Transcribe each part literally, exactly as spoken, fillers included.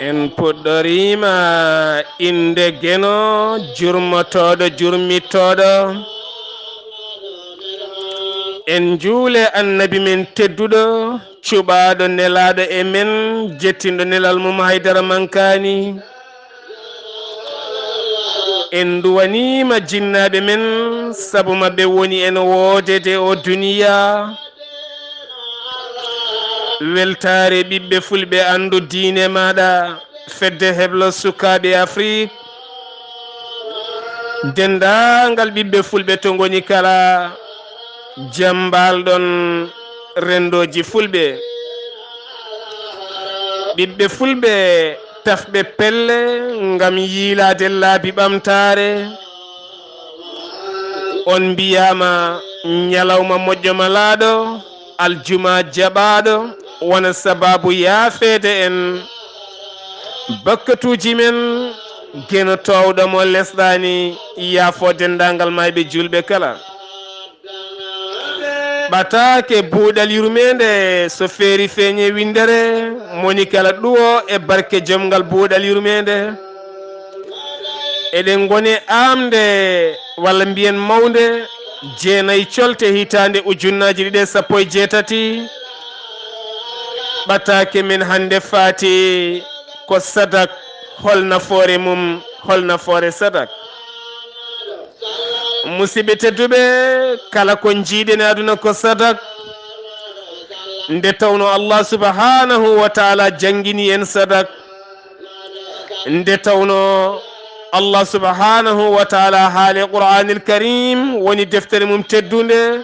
En puɗɗoriima innde Geno, jurmotooɗo, jurmittooɗo. En njuule Annabi men tedduɗo, cuɓaaɗo, nelaaɗo e men, jettinɗo nelal mum haydara mankaani. En nduwaniima jinnaaɓe men, sabu maɓɓe woni en woodede o duniya. Weltaare ɓiɓɓe fulɓe, anndu diine maaɗa, fedde heblo sukaaɓe Afrik, denndaangal ɓiɓɓe fulɓe to ngoni kala, jam mbaal-ɗon renndooji fulɓe. Ɓiɓɓe fulɓe, tafɓe pelle ngam yiilaade laabi ɓamtaare. On mbiyaama ñalawma moƴƴo malaaɗo, aljuma jaɓaaɗo, wona sabaabu yaafeede en bakkatuuji men, Geno toowɗo mo lesɗaani, yaafo denndaangal maayɓe juulɓe kala. Ɓataake buuɗal yurmeende, so feeri feeñe winndere, moni kala ɗuwo e barke jom ngal buuɗal yurmeende. Eɗen ngoni aamde, walla mbiyen mawnde, jeenayi colte hitaande ujunnaaji ɗiɗi e sappo e jeetati. Ɓataake men hannde faati ko Sadak, hol nafoore mum, hol nafoore Sadak? Musidɓe tedduɓe, kala ko njiiɗen e aduna ko Sadak, nde tawno Allah subhanahu wa ta'ala janngini en Sadak, nde tawno Allah subhanahu wa ta'ala haali Qur'anil Karim, woni deftere mum teddunde,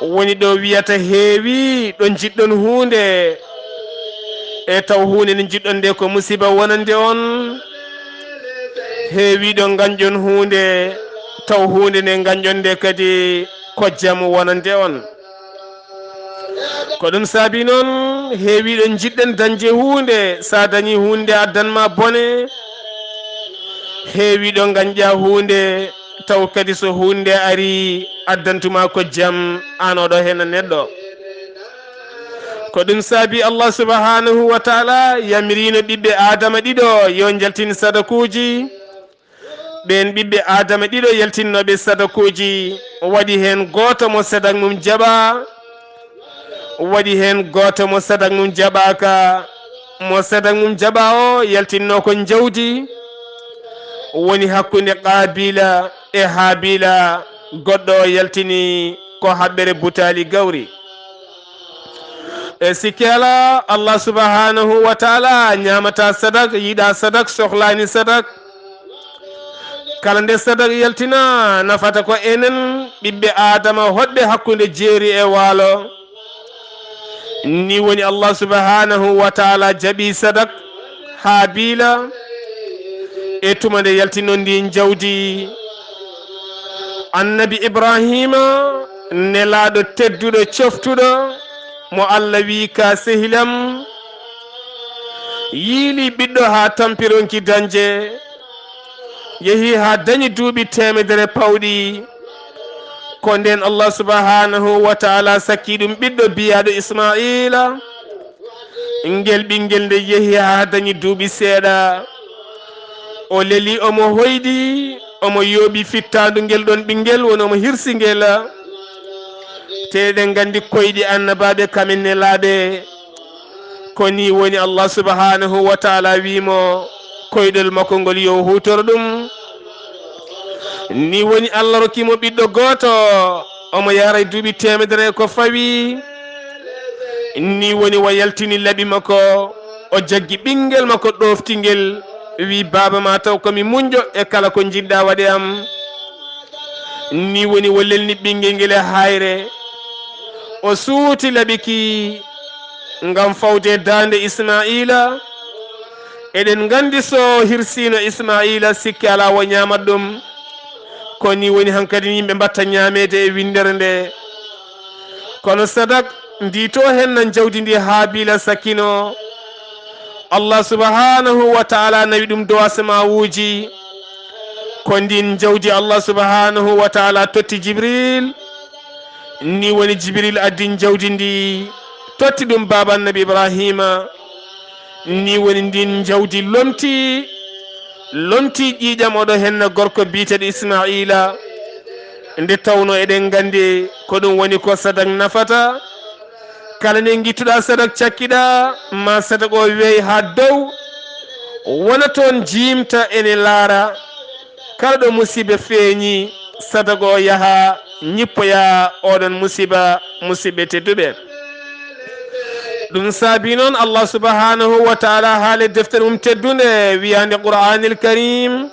woni ɗo wiyata heewi ɗo njiɗɗon huunde, e taw huunde nde njiɗɗon nde ko musiba wonande on. Heewi ɗo ngañƴon huunde, taw huunde nde ngañƴon nde kadi ko jam wonande on. Ko ɗum saabi noon, heewi ɗo njiɗɗen dañde huunde, so a dañii huunde addan ma bone. Heewi ɗo ngañƴa huunde, taw kadi so huunde arii, addantuma ko jam, aan oɗo heen neɗɗo. Ko ɗum saabi Allah subhanahu wa ta'ala yamiriino ɓiɓɓe Aadama ɗiɗo yo njaltin sadakuuji. Ɓeen ɓiɓɓe Aadama ɗiɗo yaltinnooɓe sadakuuji, waɗi heen gooto mo sadak mum jaɓaa, waɗi heen gooto mo sadak mum jaɓaaka. Mo sadak mum jaɓaa o yaltinnoo ko njawdi, woni hakkunde Qaabiila e Haabiila, goɗɗo o yaltini ko haɓɓere butaali gawri. E sikke alaa, Allah subhanahu wa ta'ala ñaamataa sadak, yiɗaa sadak, sohlaani sadak. Kala nde sadak yaltina, nafata ko enen ɓiɓɓe Aadama hoɗɓe hakkunde jeeri e waalo. Ni woni Allah subhanahu wa ta'ala jaɓi sadak Haabiila e tuma nde yaltinoo ndi njawdi. Annabi Ibraahiima, nelaaɗo tedduɗo, coftuɗo, mo Allah wi'i, "Ka sehilam," yiili ɓiɗɗo haa tampi ronki dañde, yehi haa dañi duuɓi teemedere pawɗi. Ko ndeen Allah subhanahu wa ta'ala sakki ɗum ɓiɗɗo biyaaɗo Isma'iila. Ngel ɓinngel nde yehi haa dañi duuɓi seeɗa, o leli, omo hoyɗi, omo yooɓi fittaandu ngel ɗoon ɓinngel, woni omo hirsi ngel. Te eɗen nganndi koyɗi annabaaɓe, kamen nelaaɓe, ko ni woni Allah subhanahu wa ta'ala wi'i mo koyɗol makko ngol yo o huutoro ɗum. Ni woni Allah rokki mo ɓiɗɗo gooto, omo yahra e duuɓi teemedere e ko fawi. Ni woni o yaltini laɓi makko, o jaggi ɓinngel makko ɗooftingel, wi'i, "Baaba, ma taw ko mi muñjo e kala ko njiɗɗa waɗe am." Ni woni o lelni ɓinngel ngel e haayre, o suuti laɓi ki ngam fawde daande Isma'iila. Eɗen nganndi so hirsiino Isma'iila, sikke alaa o ñaamat ɗum. Ko ni woni hankadi yimɓe mbatta ñaameede e winndere nde. Kono sadak ndi to henna jawdi ndi Haabila sakkino. Allah subhanahu wa ta'ala nawi ɗum dow asamawuuji. Ko ndin jawdi Allah subhanahu wa ta'ala totti Jibril. Ni woni Jibril addin jawdi ndi, totti ɗum baaba Annabi Ibrahima. Ni woni ndin jawdi lomti, lomti ƴiiƴam oɗo henna gorko biyeteeɗo Ismaila. Nde tawno eɗen nganndi ko ɗum woni ko sadak nafata. Kala nde ngittuɗa sadak cakkiɗa, ma sadak o weey ha dow, wona toon jiimta ene laara. Kala ɗo musiba feeñi, sadak o yaha ñippoya oɗon musiba, musiɓɓe tedduɓe. Ɗum saabi noon Allah subhanahu wa ta'ala haale deftere mum teddunde wiyande Qur'anil Karim.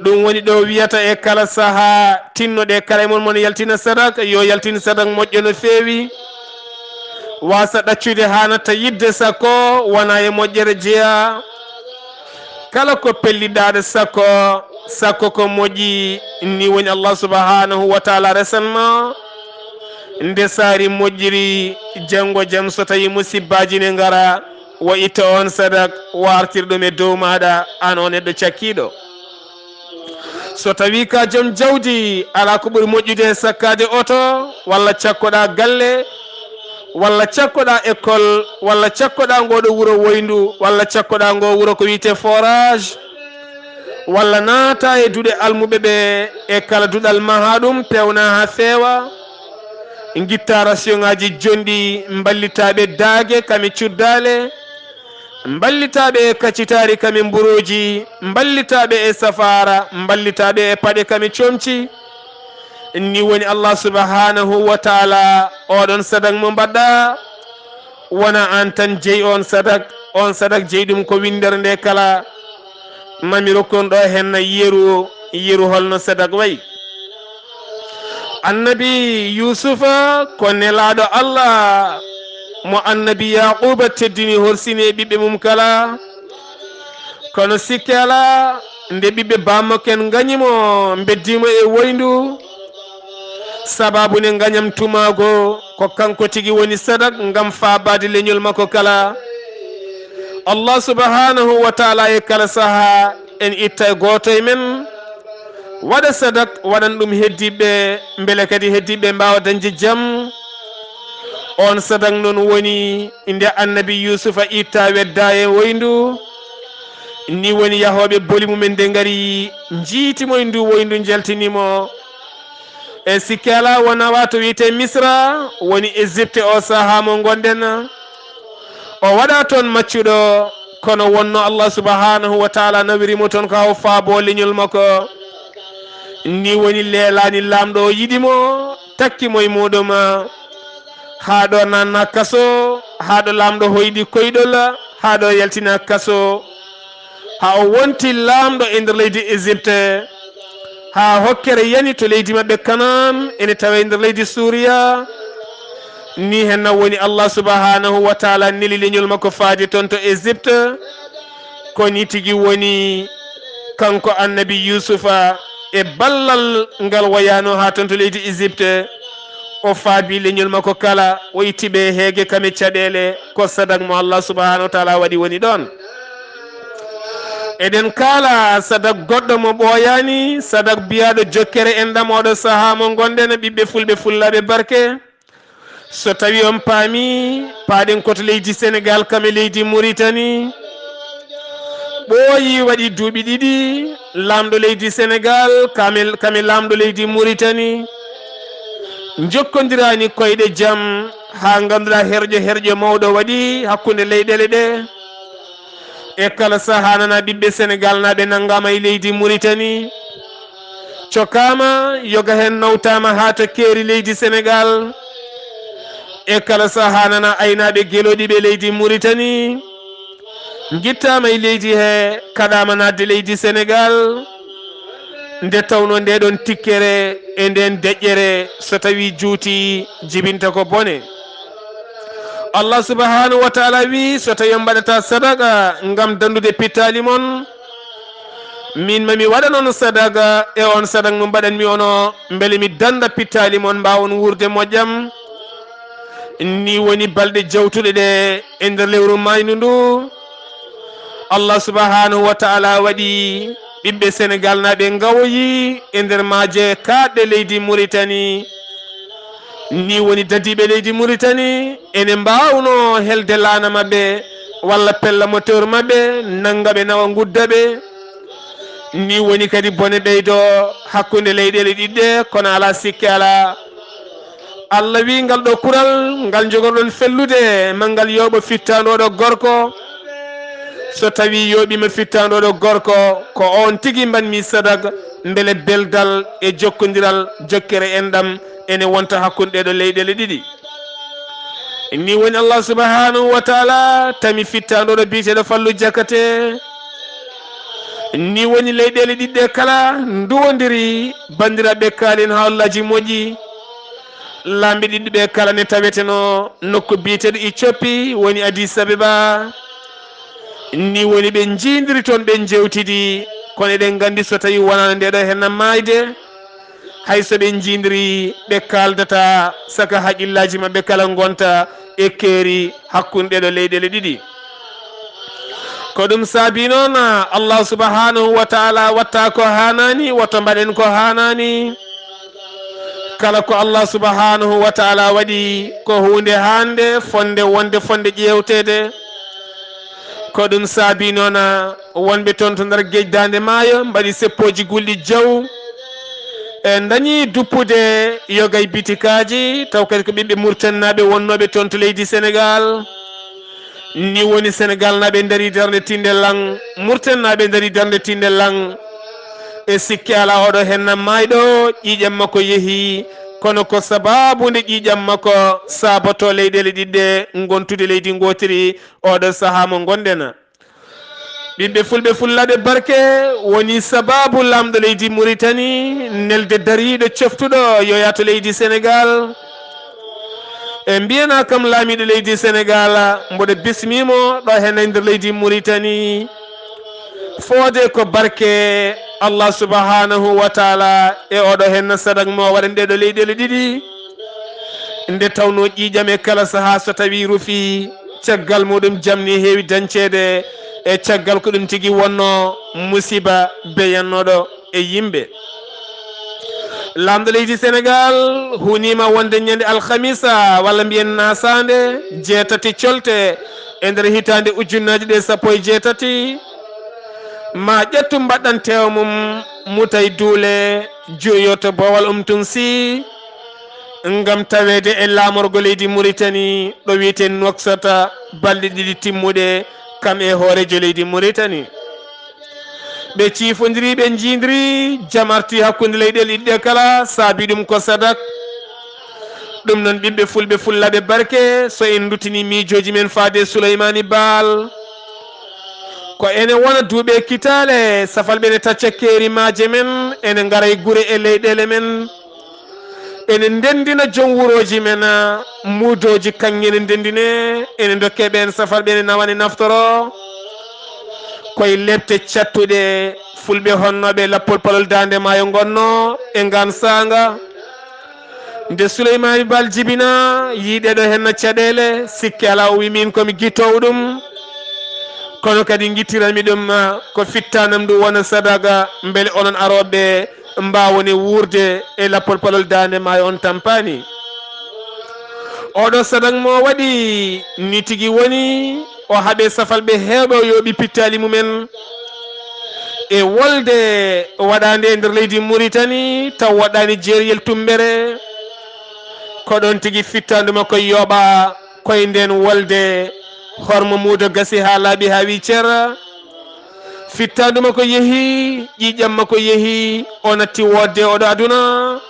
Ɗum woni ɗo wiyata e kala saha tinnoɗe kala e mon mon yaltina sadak, yo yaltin sadak moƴƴo no feewi. Wasa ɗaccude ha natta yidde sakko wona e moƴƴere jeeya. Kala ko pelliɗaɗo sakko, sakko ko moƴƴi, ni woni Allah subhanahu wa ta'ala resan ma. Nde saari moƴƴiri, janngo jam so tawi musibbaaji ne ngara, wo itta on sadak, wo artir ɗum e dow maaɗa, an o neɗɗo cakkiiɗo. So tawi ka jom jawdi, alaa ko ɓuri moƴƴude e sakkaade oto, walla cakkoɗaa galle, walla cakkoɗaa école, walla cakkoɗaa ngooɗo wuro woyndu, walla cakkoɗaa ngoo wuro ko wiyetee forage, walla naata e duɗe almuɓe ɓe e kala duɗal maha ɗum, pewna haa feewa, ngitta rasiyoŋaaji jonɗi, mballitaaɓe daage kame cuddaale, mballitaaɓe e kaccitaari kame mburuuji, mballitaaɓe e safaara, mballitaaɓe e paɗe kame comci. Ni woni Allah subhanahu wa ta'ala, oɗon sadak mo mbaɗɗa, wona an tan jeyi on sadak, on sadak jeyi ɗum ko winndere nde kala. Mami rokkon ɗo henna yeru, yeru holno sadak wayi. Annabi Yuusufa ko nelaaɗo Allah mo Annabi Yaquuba teddini horsini e ɓiɓɓe mum kala. Kono sikke alaa, nde ɓiɓɓe baammakko en ngañi mo, mbeddi mo e woyndu, sababu nde ngañam tumaago, ko kanko tigi woni sadak ngam faabaade leñol makko kala. Allah subhanahu wa ta'ala e kala saha en itta e gooto e men, waɗa sadak, waɗan ɗum heddiɓe, mbele kadi heddiɓe mbaawa dañde jam. On sadak noon woni nde Annabi Yuusufa itta wedda e woyndu. Ni woni yahooɓe boli mumen nde ngari, njiiti mo e ndu woyndu, njaltini mo. E sikke alaa, wona wa to wiyetee Misra, woni Égypte o saha mo ngonɗen. O waɗa toon maccuɗo, kono wonno Allah subhanahu wa ta'ala nawiri mo toon ko haa o faabo leñol makko. Ni woni leelaani laamɗo o yiɗi mo, takki mo e muuɗum. Haa ɗo nanna kaso, haa ɗo laamɗo hoyɗi koyɗol, haa ɗo yaltina kaso. Haa o wonti laamɗo e nder leydi Égypte. Haa hokkere yani to leydi maɓɓe Kanaan, ene tawe nder leydi Suuriya. Ni henna woni Allah subhanahu wa ta'ala neli leñol makko faade toon to Égypte. Ko ni tigi woni kanko Annabi Yuusufa e ballal ngal wayano haa toon to leydi Égypte. O faabi leñol makko kala, o itti ɓe heege kame caɗeele, ko sadak mo Allah subhanahu wa ta'ala waɗi woni ɗoon. Eɗen kaala sadak goɗɗo mo ɓooyaani, sadak biyaaɗo jokkere enɗam oɗo saha mo ngonɗen, ɓiɓɓe fulɓe fullaaɓe barke. So tawi on paami, paaɗen ko to leydi Senegal kame leydi Muritani. Ɓooyi waɗi duuɓi ɗiɗi, laamɗo leydi Senegal kame, kame laamɗo leydi Muritani. Njokkondiraani koyɗe jam, haa ngannduɗaa herƴo herƴo mawɗo waɗi hakkunde leyɗeele ɗe. E kala saha nana ɓiɓɓe Senegal naaɓe nanngaama e leydi Muritani. Cokaama, yoga heen nawtaama haa to keeri leydi Senegal. E kala saha nana aynaaɓe gelooɗi ɓe leydi Muritani. Ngittaama e leydi he, kaɗaama naatde leydi Senegal. Nde tawno nde ɗon tikkere e nden deƴƴere, so tawi juuti, jibinta ko bone. Allah subhanahu wa ta'ala wi, so tawi on mbaɗata sadaka ngam dandude pittaali mon, Min ma mi waɗan on sadaga e on sadak mo mbaɗanmi on o, mbele mi dannda pittaali mon, mbaawon wuurde moƴƴam. Ni woni balɗe jawtuɗe ɗe e nder lewru maaynu ndu. Allah subhanahu wa ta'ala waɗi ɓiɓɓe Senegal naaɓe ngawoyi e nder maaje kaaɗɗe leydi Muritani. Ni woni dadiiɓe leydi Muritani ene mbaawno helde laana maɓɓe walla pella moteur maɓɓe, nannga ɓe, nawa ngudda ɓe. Ni woni kadi bone ɓeydo hakkunde leyɗeele ɗiɗɗe, kono alaa sikke alaa. Allah wi ngal ɗo kural, ngal njogorɗon fellude, ma ngal yooɓo fittaandoɗo gorko. So tawi yooɓima fittaandoɗo gorko, ko on tigi mbanmi sadak, mbele beldal e jokkondiral, jokkere enɗam ene wonta hakkunde ɗeɗo leyɗeele ɗiɗi. Ni woni Allah subhanahu wa ta'ala tami fittaandoɗo biyeteɗo Fallu Jakate. Ni woni leyɗeele ɗiɗɗe kala nduwondiri, banndiraaɓe, kaalin haalaji moƴƴi. Laamɓe ɗiɗi ɓe kala ne taweteno nokku biyeteɗo Iccopi, woni Addis Abeba. Ni woni ɓe njiindiri toon, ɓe njewtidi, kono eɗen nganndi so tawi wonano nde ɗo henna maayde, hay so ɓe njiindiri, ɓe kaaldata saka haqillaji maɓɓe kala ngonta e keeri hakkunde ɗeɗo leyɗeele ɗiɗi. Ko ɗum saabi noon Allah subhanahu wa ta'ala watta ko haanani, woto mbaɗen ko haanani. Kala ko Allah subhanahu wa ta'ala waɗi ko huunde haande, fonde wonde, fonde ƴeewteede. Ko ɗum saabi noon wonɓe toon to nder geej Daande Maayo mbaɗi seppooji gulɗi jaw, e ndañi duppude yogay bitikaaji, taw kadi ko ɓiɓɓe Muritaninaaɓe wonnooɓe toon to leydi Senegal. Ni woni Senegal naaɓe ndari darnde tinde lang, Muritaninaaɓe ndari darnde tinde lang. E sikke alaa, oɗo henna maayɗo, ƴiiƴam makko yehi, kono ko sabaabu nde ƴiiƴam makko saaboto leyɗeele ɗiɗɗe ngontude leydi ngootiri, oɗo sahaa mo ngonɗen. Ɓiɓɓe fulɓe fullaaɓe barke woni sabaabu laamɗo leydi Muritani nelde dariiɗo coftuɗo yo yaato leydi Senegal. E mbiyana kam laamiiɗo leydi Senegal, mboɗo bismimo ɗo heen e nder leydi Muritani. Foode ko barke Allah subhanahu wa ta'ala e oɗo heen sadak mo waɗan ɗeɗo leyɗeele ɗiɗi. Nde tawno ƴiiƴam e kala sahaa so tawi rufi, caggal muɗum jamni heewi dañceede, e caggal ko ɗum tigi wonno musiba beyannoɗo e yimɓe. Laamɗo leydi Senegal hunima wonde ñande alhamisa, walla mbiyen nasaande jeetati colte e nder hitaande ujunnaaji ɗe sappo e jeetati, ma ƴettu mbaɗɗanteewo mum mutay duule juuyoto Bowal Umtun Sii, ngam taweede e laamorgo leydi Muritani ɗo wiyetee Nuwaksota balɗe ɗiɗi timmuɗe, kam e hooreejo leydi Muritani. Ɓe ciifondiri, ɓe njiindiri, jam arti hakkunde leyɗeele ɗiɗɗe kala, saabi ɗum ko sadak. Ɗum noon, ɓiɓɓe fulɓe fullaaɓe barke, so en nduttini miijooji men faade Suleymaani Baal, ko ene wona duuɓi e kitaale, safalɓe ene tacca keeri maaje men, ene ngara e gure e leyɗeele men. Ene ndenndina joom wurooji men, muudooji kaŋŋe ene ndenndine, ene ndokke ɓeen safalɓe ene nawane naftoro. Koye lepte cattuɗe fulɓe honnooɓe lappol palol Daande Maayo ngonno e ngaan saanga. Nde Suleymaani Baal jibina, yii ɗeɗo henna caɗeele, sikke alaa, o wi min ko mi gittoowo ɗum. Kono kadi ngittiranmi ɗum, ah, ko fittaanam ndu wona sadaga, mbele onon arooɓe mbaawone wuurde e lappol palol Daande Maayo on tampaani. Oɗo sadak mo waɗi ni tigi woni, o haɓe safalɓe heewɓe, o yooɓi pittaali mumen. E wolde waɗaande e nder leydi Muritani, taw waɗaani jeeriyel tumbere. Ko ɗoon tigi fittaandu makko yooɓa, koye ndeen wolde, hormo muudo gasi haa laaɓi haa wi cer. Fittaandu makko yehi, ƴiiƴam makko yehi, o natti woodde oɗo aduna.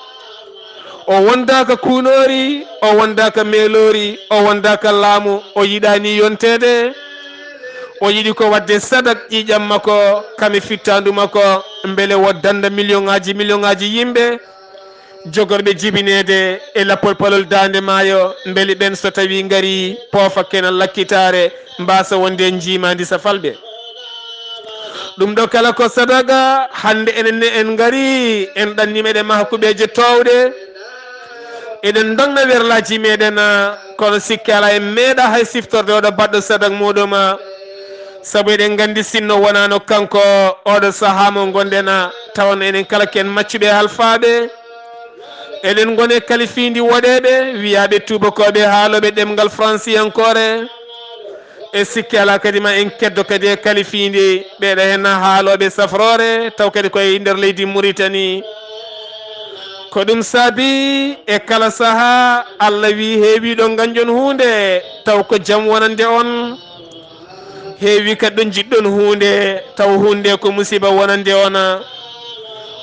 O wondaaka kuunoori, o wondaaka meeloori, o wondaaka laamu, o yiɗaani yonteede. O yiɗi ko waɗde sadak ƴiiƴam makko, kam e fittaandu makko, mbele o dannda miliyoŋaaji, miliyoŋaaji yimɓe jogorɓe jibineede e lappol palol Daande Maayo, mbele ɓeen so tawi ngari poofa kenal lakkitaare, mbaasa wonde njiimaandi safalɓe. Ɗum ɗo kala ko sadaga, hannde enen ne en ngari, en ɗanni meɗen maha kuɓeeje toowɗe. Eɗen ndogna werlaaji meɗen, kono sikke alaa en meeɗa hay siftorde oɗo baɗɗo sadak muɗum. Sabu eɗen nganndi sinno wonaano kanko oɗo sahaa mo ngonɗen, tawanno enen kala ken maccuɓe halfaaɓe. Eɗen ngone kalifiindi woɗeeɓe, wiyaaɓe tuubakooɓe haalooɓe ɗemngal fransiyankoore. E sikke alaa kadi ma en keddo kadi e kalifiindi ɓeeɗo heen haalooɓe safroore, taw kadi koye nder leydi Muritani. Ko ɗum saabi e kala sahaa Allah wii heewiɗo nganjon huunde, taw ko jam wonande on. Heewi kadi ɗo njiɗɗon huunde, taw huunde ko musiba wonande on.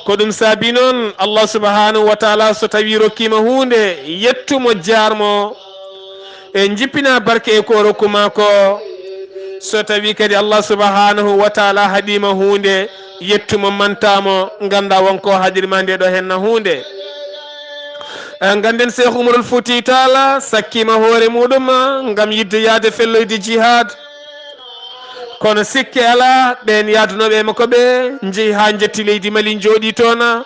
Ko ɗum saabi noon Allah subhanahu wa taala so tawi rokkiima huunde, yettumo, jaarmo, e jippina barke e ko o rokkuma ko. So tawi kadi Allah subhanahu wa taala haɗiima huunde, yettumo, mantamo, ngannda wonko haɗirma nde ɗo henna huunde. Eh, ngannden Cheikh Umarul Fouti Tall sakkiima hoore muɗum ngam yidde yaade felloyde jihad. Kono sikke alaa, ɓeen yaadunooɓe e makko ɓe njehi haa njetti leydi Mali, njooɗii toon.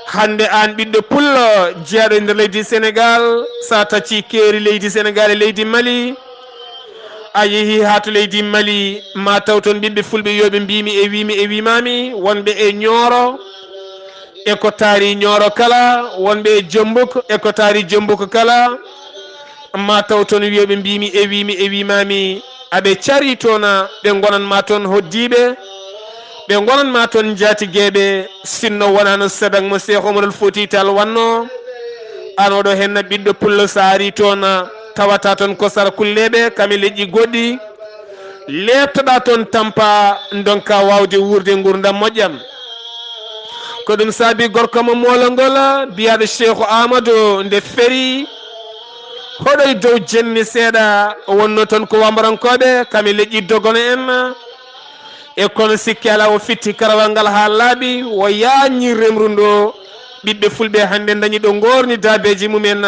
Hannde aan ɓiɗɗo pullo jeyaaɗo e nder leydi Senegaal, so a taccii keeri leydi Senegaal e leydi Mali, a yehii haa to leydi Mali, ma taw toon ɓiɓɓe fulɓe yooɓe mbiimi e wiimi e wiimaami, wonɓe e Ñooro, e ko taari Ñooro kala, wonɓe e Jombuk, e ko taari Jombuk kala, ma taw toon wiyooɓe mbiimi e wiimi e wiimaami, aɓe carii toon, ɓe ngonanma toon hoddiiɓe, ɓe ngonanma toon njaatigeeɓe, sinno wonaano sadak mo Cheikh Omarul Fouti Tall wanno, aan oɗo henna ɓiɗɗo pullo so a arii toon, tawata toon ko sara kulleeɓe, kam e leƴƴi goɗɗi, leeptoɗa toon tampa, ndonka waawde wuurde nguurndam moƴƴam. Ko ɗum saabi gorko mo moolo ngol, biyaaɗo Cheikh Amadou, nde ferii, hoɗoy dow jenni seeɗa, o wonno toon ko wambarankooɓe, kam e leƴƴi dogono en. E kono sikke alaa, o fitti karawal ngal haa laaɓi, o yaañi remru ndu, ɓiɓɓe fulɓe hannde ndañi ɗo ngoorni daabeeji mumen.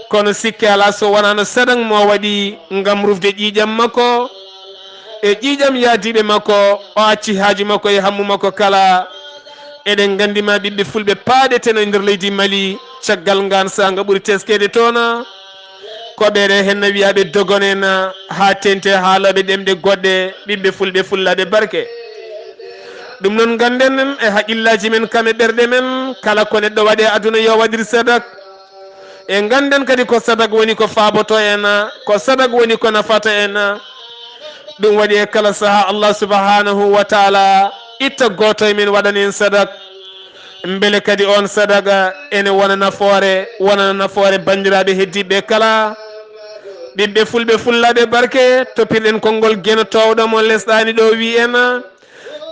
Kono sikke alaa, so wonaano sadak mo waɗi ngam rufde ƴiiƴam makko e ƴiiƴam yaadiiɓe makko, o acci haaju makko e hammu makko kala. Eɗen nganndi ma ɓiɓɓe fulɓe paaɗeteno e nder leydi Mali, caggal ngaan saanga ɓuri teskeede toon. Ko ɓeeɗe henna wiyaaɓe dogon en, haa teŋti e haalooɓe ɗemɗe goɗɗe, ɓiɓɓe fulɓe fullaaɓe barke. Ɗum noon ngannden e haqqillaaji men kam e ɓerɗe men, kala ko neɗɗo waɗi e aduna yo waɗir sadak. E ngannden kadi ko sadak woni ko faaboto en, ko sadak woni ko nafata en. Ɗum waɗi e kala sahaa Allah subhanahu wa taala itta gooto e men waɗana en sadak. Mbele kadi oon sadak ene wona nafoore, wonana nafoore banndiraaɓe heddiiɓe kala. Ɓiɓɓe fulɓe fullaaɓe barke, toppirɗen konngol Geno toowɗo mo lesɗaani ɗo wi en.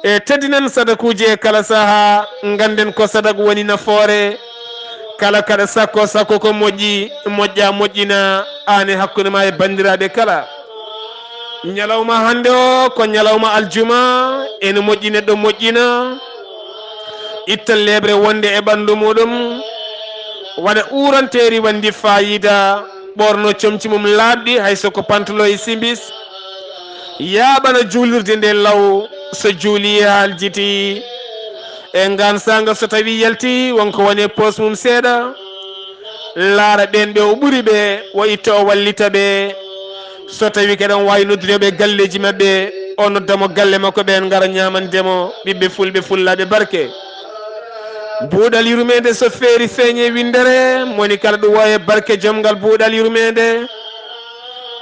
E teddinan sadakuuji e kala sahaa, ngannden ko sadak woni nafoore. Kala kaɗa sakko, sakko ko moƴƴi, moƴƴa, moƴƴina, aan e hakkunde ma e banndiraaɓe kala. Ñalawma hannde o ko ñalawma aljuma, ene moƴƴi neɗɗo moƴƴina, itta leeɓre wonde e ɓanndu muɗum, waɗa uuranteeri wanndi faayiida, ɓoorno comci mum laaɓɗi, hay so ko pantolo e simbis, yaaɓana juulirde nde law, so juuli haljiti. E ngaan saanga so tawi yalti, wonko woni e poos mum seeɗa, laara ɓeen ɓe o ɓuri ɓe, o itta o wallita ɓe. So tawi kadi omo waawi noddude ɓe galleeji maɓɓe, o nodda mo galle makko ɓeen ngara ñaamande mo, ɓiɓɓe fulɓe fullaaɓe barke. Buuɗal yurmeende so feeri feeñe winndere, moni kala ɗum wawi barke jom ngal buuɗal yurmeende.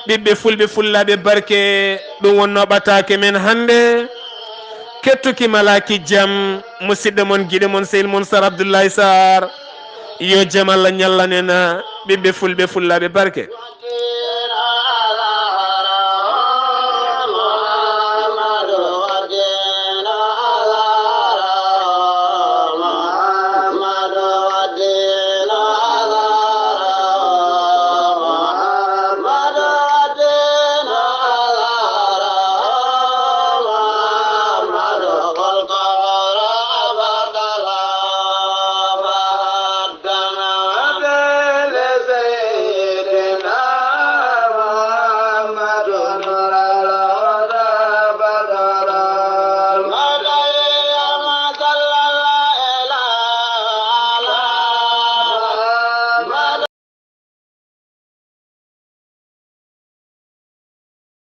Ɓiɓɓe fulɓe fullaaɓe barke, ɗum wonno ɓataake men hannde. Kettuki malaaki jam, musidɗo mon, giɗo mon, sehil mon Sar Abdoulaye Sarr. Yo jam Allah ñallanen ɓiɓɓe fulɓe fullaaɓe barke.